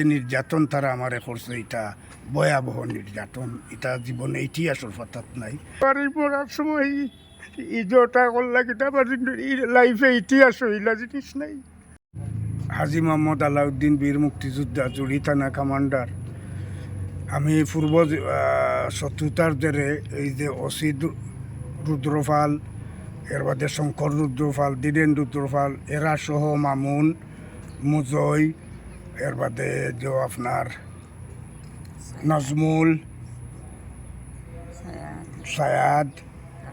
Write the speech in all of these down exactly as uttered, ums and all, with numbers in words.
নির্যাতন তারা আমারে করছে, ইটা ভয়াবহ নির্যাতন, ইটা জীবনে ইতিহাসর পাতাত নাই। আর এই মরার সময় এই, এই যে ওটা করলা, কিতা আমার এই লাইফে ইতিহাস হইলা জিনিস নাই। হাজী মোহাম্মদ আলাউদ্দিন, বীর মুক্তিযোদ্ধা, জুড়ি থানা কমান্ডার। আমি পূর্ব, আহ, শত্রুতার জেরে এই যে ওসি দু-, রুদ্রপাল, এর বাদে শঙ্কর রুদ্রপাল, ধীরেন রুদ্রপাল, এরা সহ মামুন, মুজয়, এর বাদে যে আপনার নজমুল, সায়াদ,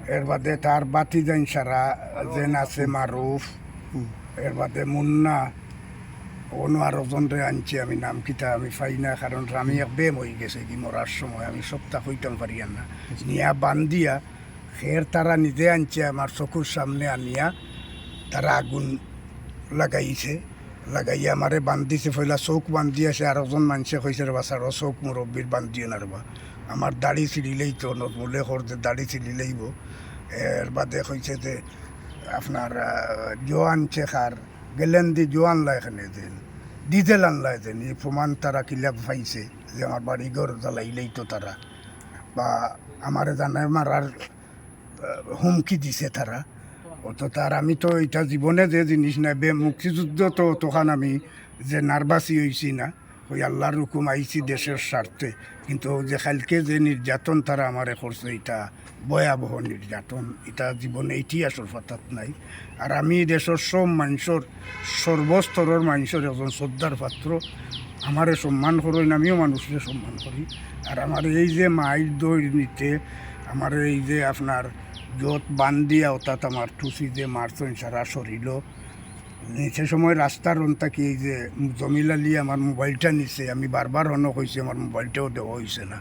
এর বাদে তার বাতিজাইন সারা যেন আছে মারুফ, এর বাদে মুন্না, অন্য আরো জনরে আনছি আমি, নাম কিতা আমি পাই না, কারণ আমি এক বেম হয়ে গেছে কি মরার সময়, আমি সবটা কইতাম পারি আর না। নিয়া বান্দিয়া খের তারা নিজে আনছে আমার চকুর সামনে আনিয়া তারা আগুন লাগাইছে। লাগাইয়া আমারে বান্ধিছে, পয়লা চোখ বান্ধিয়া সে আরো জন মানষে কইছে, "রে বা, ছাড়ো, চোখ মুরব্বির বান্ধিও না রে বা।" আমার দাড়ি ছিঁড়িলেই তো, নজমুলে কর যে দাড়ি ছিঁড়িলেইব। এর বাদে কইছে যে, "আপনার, আহ, জোয়ান চেকার, গেলেন দি জোয়ান লাই এখানে দেন, ডিজেল আনলাই দেন।" এই প্রমাণ তারা কিলা পাইছে যে আমার বাড়ি ঘর জ্বালাইলেই তো তারা, বা আমারে জানায় মারার হুমকি দিছে তারা। অত তার আমি তো এটা জীবনে যে জিনিস নাই, বে-, মুক্তিযুদ্ধ তো তখন আমি যে নার্ভাসই হইছি না, ওই আল্লাহর হুকুম আইছি দেশের স্বার্থে। কিন্তু ওই যে কালকে যে নির্যাতন তারা আমারে করছে, এটা ভয়াবহ নির্যাতন, এটা জীবনে ইতিহাসর পাতাত নাই। আর আমি দেশের সব মানুষের, সর্বস্তরের মানুষের একজন শ্রদ্ধার পাত্র। আমারে সম্মান করইন, আমিও মানুষরে সম্মান করি। আর আমার এই যে মাইর দৌড় নিতে, আমার এই যে আপনার যত বান্দিয়া অর্থাৎ আমার টুসি যে মারছইন সারা শরীরও, সে সময় রাস্তার অন থাকি এই যে জমিল আলী আমার মোবাইলটা নিছে, আমি বারবার হনো কইছি আমার মোবাইলটাও দেওয়া হইছে না।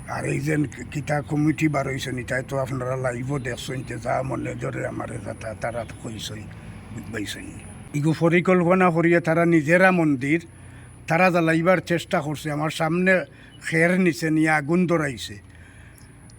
আর এই যে কিতা কমিটি বার হইছে নি, তাই তো আপনারা লাইভও দেখছেন যে যা মনে জোরে আমারে যা তা-, তারা তো কইছেন, বুঝবাইছেন। ইগু পরিকল্পনা করিয়া তারা নিজেরা মন্দির, তারা জ্বালাইবার চেষ্টা করছে, আমার সামনে খের নিচে নিয়ে আগুন ধরাইছে।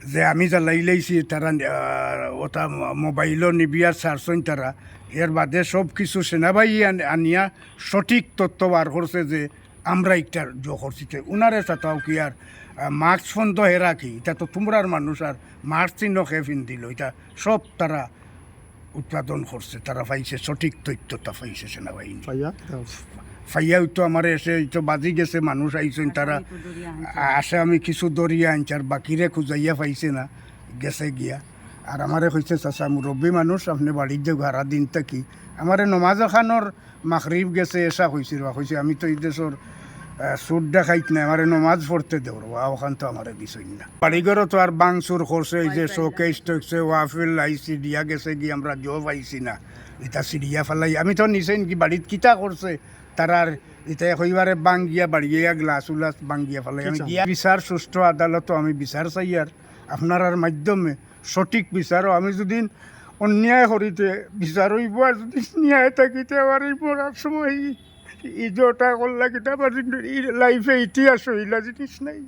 যে আমি জ্বালাইলাইছি, তারা, আহ, ওটা ম-, মোবাইলও নিবিয়ার ছাড়ছইন তারা। এর বাদে সব কিছু সেনাবাহিনী আন-, আনিয়া সঠিক তথ্য বার করছে যে আমরা একটা জো করছি। তে উনারে সাতাও কি আর, আহ, মাস্ক ফোন তো হেরা কি? এটা তো তোমরার মানুষ, আর মাস্ক চিহ্ন খেয়ে ফিন দিল। এটা সব তারা উৎপাদন করছে, তারা পাইছে, সঠিক তথ্যটা পাইছে সেনাবাহিনী। পাইয়া? ফাইয়া তো আমার এসে এই তো বাজি গেছে, মানুষ আইছেন, তারা আসামি তো ধরিয়া আনছে। আসামি কিছু ধরিয়া আনছে, আর বাকিরে খুঁজাইয়া পাইছে না, গেছে গিয়া। আর আমারে কইছে, "চাচা, মুরব্বী মানুষ, আপনি বাড়ির যে ভাড়া দিন থাকি।" আমারে নমাজ খানোর মাগরিব গেছে, এশা কইছিল, কইছে, "আমি তো এই দেশর, আহ, সুর ডাকাইত নাই, আমারে নমাজ পড়তে দেও রে বা, ওখান তো আমারে দিছইন না।" বাড়িঘরও তো আর বাংচুর করছে, এই যে শোকেস টোকেসে ওয়াফেল আইসি দিয়া গেছে গি, আমরা জো পাইছি না। এটা সিরিয়া ফালাই, আমি তো নিছেন কি বাড়িত কিতা করছে, তারার এটা কইবারে বাঙ্গিয়া বাড়িয়া গ্লাস উলাস বাঙ্গিয়া ফালাই। আমি কিতা? গিয়া বিচার সুষ্ঠু আদালতও আমি বিচার চাই, আর আপনারার মাধ্যমে সঠিক বিচারও আমি যদি অন্যায় করিতে বিচার হইব, আর যদি ন্যায় থাকিতে আমার এই মরার সময় এই, এই যে ওটা করলা কিতা আমার এই লাইফে ইতিহাস হইলা জিনিস নাই।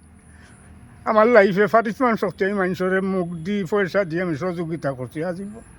আমার লাইফে পারিশ্রমিক শক্তি আমি মানুষরে মুখ দি পয়সা দিয়ে আমি সহযোগিতা করছি আজীবন।